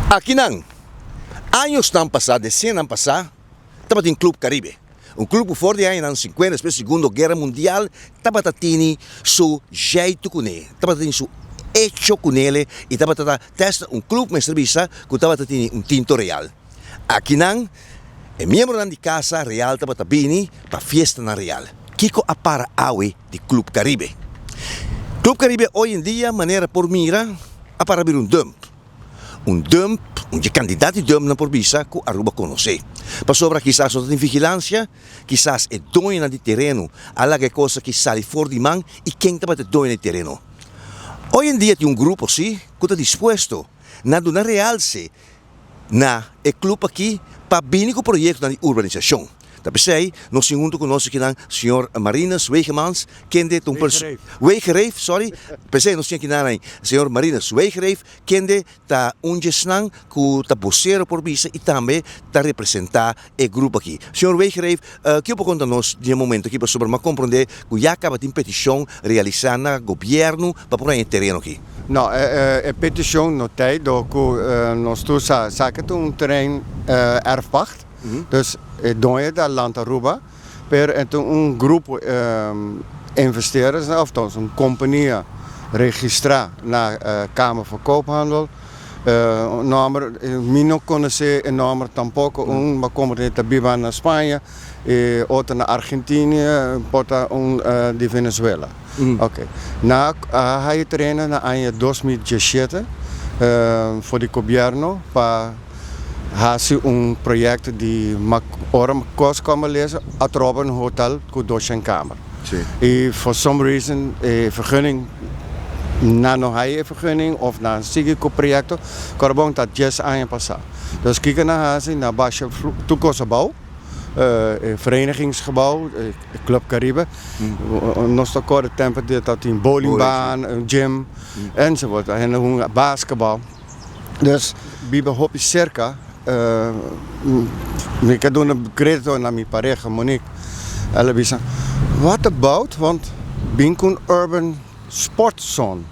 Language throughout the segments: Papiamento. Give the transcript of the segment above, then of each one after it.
Akinan, añosnan pasá, desenan pasá, tabatin Club Caribe, un club ku for di añanan sinkuenta despues di Segundo Guera Mundial tabata tini su jeitu kuné, tabata tini su echo kunele i tabata ta testa un club mester bisa ku tabata tini un tinto real. Akinan, e miembronan di Casa Real tabata bini pa fiestanan real. Kiko a para awe di Club Caribe? Club Caribe hoy en dia manera por mira a para bira un dump. Un dump, un dje kantidat di dumpnan por bisa ku Aruba konosé. Pasobra kisas no ta tin vigilansia, kisas e doñonan di tereno a laga e kos aki sali for di man i ken tabata e doño di tereno. Hoy en dia tin un grupo si ku ta dispuesto na duna realse na e club aki pa bini cu proyectonan di urbanisacion. Ta p'esey nos tin hunto cu nos akinan señor Marinus Wegemans, kende ta un perso-, Wegereef, sorry, p'esey nos tin akinan señor Marinus Wegereef, kende ta un djesnan cu ta bocero por bisa y tambe ta representa e grupo aki. Señor Wegereef, kico por conta nos di e momento aki pasobra mi a comprende cu ya caba tin peticion realisa na gobierno pa por haña e tereno aki? No, e peticion no ta do cu nos tur sa. Sa cu ta un teren erfpacht, dus e doño ta Land Aruba, pero e ta un grupo investeerders, of ta un compania registra na Kamer van Koophandel. Nomber, mi no conoce e nomber tampoco, un a como ta biba na Spaña, e otro na Argentinia, por ta un di Venezuela. Ok, na a haya tereno na aña 2017 for di gobierno pa haci un proyecto di ora cos como lesa atrobe un hotel cu 200 kamer. Y for some reason e vergunning nan no haya e vergunning of nan sigui cu proyecto, Corbon ta dies aña pasa. Dus kico nan haci, nan basha tur cos abao, e verenigingsgebouw, e Club Caribe, nos ta corda tempo di tabatin bowlingbaan, un gym, enzovoort. Hende hunga basketbal. Dus biba hopi cerca, mi ke duna credito na mi pareha Monique, el a bisa, what about, want bin cu un urban sport zone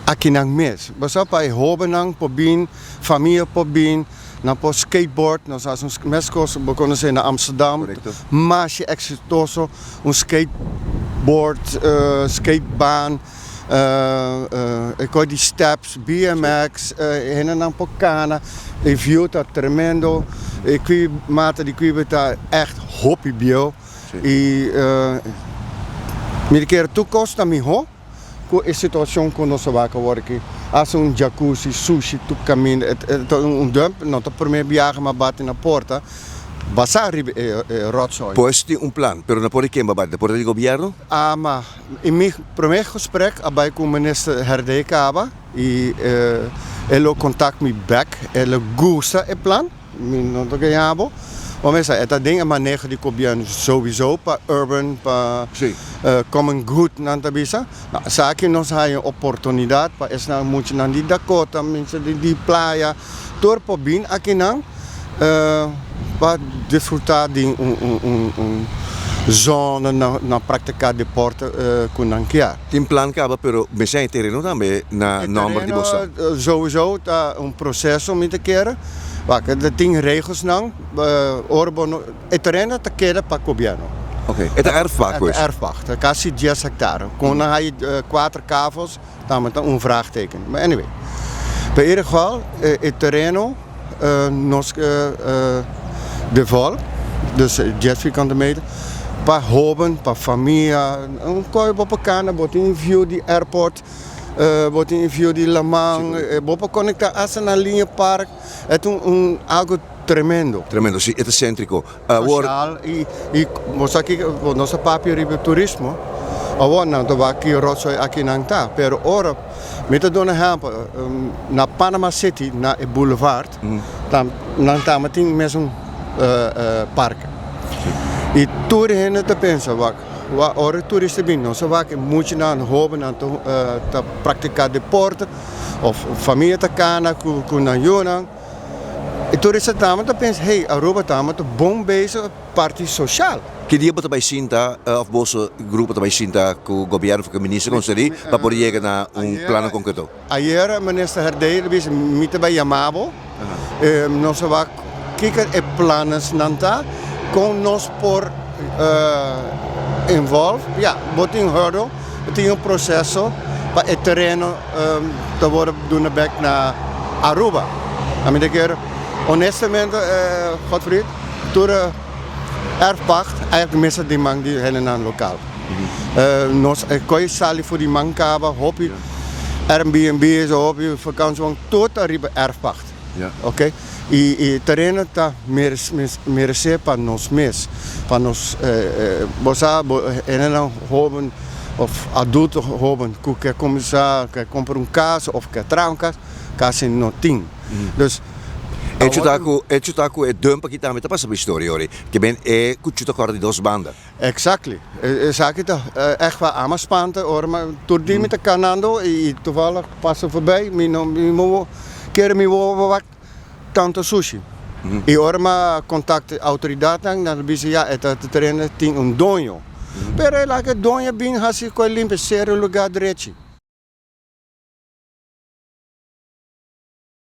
akinan mes, bo sa pa e hobennan por bin, famia por bin, nan por skateboard, nos haci un mescos bo conoce na Amsterdam, masha exitoso, un skateboard, skatebaan. E koi di steps, BMX, e hendenan por kana, e view ta tremendo, e kwi mata di kwibe ta echt hopi bieu i mi ta kere tur kos ta miho ku e situashon ku nos a wak awor aki. Hasta un jacuzzi, sushi tur kaminda, e ta un dump, no ta prome biaha mi a bati na porta. Basá riba e rotzooi. Pues tin un plan, pero no por di ken ba bai, por di gobierno? A ma in mi prome gesprek a bai ku minister Herdé kaba i e lo kontak mi bek, e lo gusta e plan, mi no ta gaña bo, bo mester sa e ta den e maneho di gobierno souiso pa urban, pa common good nan ta bisa. No, esaki nos haya oportunidat pa esnan muchanan di Dakota, mense di playa, tur por bin akinan pa disfruta di un zona na practica deporte cu nan kier. Tin plan caba pero mester hay tereno tambe na nomber di boso. E tereno sowieso ta un proceso mi ta kere, wak tin regelsnan ora bo no e tereno ta keda pa gobierno. Ok, e ta erfpacht pues? E ta erfpacht, ta casi dies hectare. Con nan hay cuater kavels Tambe ta un vraagteken. Maar anyway, pa ieder geval e tereno nos develop, dus dies vierkante meter, pa hoben, pa famia, un koi bo por kana, bo tin un view di airport, bo tin un view di laman, bo por conecta hasta na Linear Park, e ta un algo tremendo. Tremendo, si, e ta centrico. Social y bo sa kico nos a papia riba turismo awor nan ta wak ki rotzooi aki nan ta pero ora mi ta duna ehempel na Panama City na e boulevard nan tamba tin mesun parke y tur hende ta pensa wak ora e turista bin nos a wak e muchanan hobennan ta practica deporte of famia ta cana cu nan yunan. E turista tamba ta pensa, hey, Aruba tamba ta bon bezig parti social. Ki dia bo ta bai sinta of boso grupo ta bai sinta ku gobierno of ku minister konserí pa por yega na un plano konkreto? Ayer minister Herdé a bisa mi ta bai yama bo. Nos a wak kiko e planennan ta, kon nos por involve. Ya, bo tin hurdle, bo tin un proseso pa e tereno ta worde duna bek na Aruba. Ami ta kier honestamente, Godfried, tur erfpacht eigenlijk mester den man di hendenan lokal. Nos e koi sali for di man kaba hopi Airbnb hopi vakantie tur ta riba erfpacht. Ok y e tereno ta merece pa nos mes pa nos bo sa hendenan hoben of adulto hoben cu ke cuminsa ke cumpra un cas of ke traha un cas casi no tin. Dus Hecho ta cu hecho ta cu e dump aki tambe ta pasa pa historia ori ke ben e cuchu ta cora di dos banda. Exactly. Esaki ta echt waar ama spanta ora ma tur dia mi ta canando y toevallig pasa voorbij mi no mi mo kere mi wowo wak tanto sushi. Y ora mi a contact autoridadnan nan a bisa ya e ta tereno tin un doño. Pero e laga e doño bin haci cu e limpia cera e lugar drechi.